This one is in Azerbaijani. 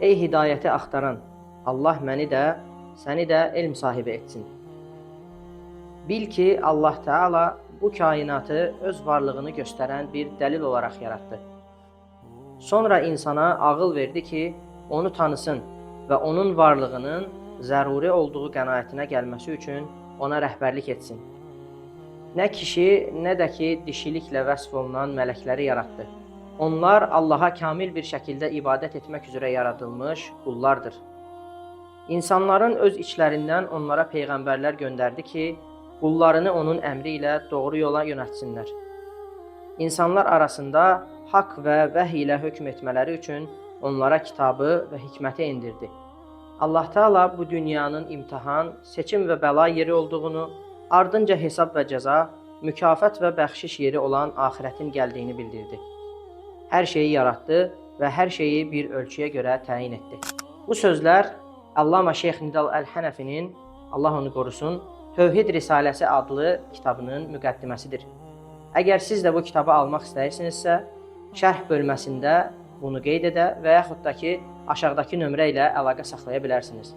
Ey hidayəti axtaran, Allah məni də, səni də elm sahibi etsin. Bil ki, Allah Teala bu kainatı öz varlığını göstərən bir dəlil olaraq yaratdı. Sonra insana ağıl verdi ki, onu tanısın və onun varlığının zəruri olduğu qənaətinə gəlməsi üçün ona rəhbərlik etsin. Nə kişi, nə də ki, dişiliklə vəsf olunan mələkləri yaratdı. Onlar Allaha kamil bir şəkildə ibadət etmək üzrə yaradılmış qullardır. İnsanların öz içlərindən onlara peyğəmbərlər göndərdi ki, qullarını onun əmri ilə doğru yola yönəltsinlər. İnsanlar arasında haqq və vəhy ilə hökm etmələri üçün onlara kitabı və hikməti endirdi. Allah Teala bu dünyanın imtahan, seçim və bəla yeri olduğunu, ardınca hesab və cəza, mükafat və bəxşiş yeri olan axirətin gəldiyini bildirdi. Hər şeyi yaratdı və hər şeyi bir ölçüyə görə təyin etdi. Bu sözlər Allama Şeyx Nidal Əl-Hənəfinin, Allah onu qorusun, Tövhid Risaləsi adlı kitabının müqəddiməsidir. Əgər siz də bu kitabı almaq istəyirsinizsə, şərh bölməsində bunu qeyd edə və yaxud da ki, aşağıdakı nömrə ilə əlaqə saxlaya bilərsiniz.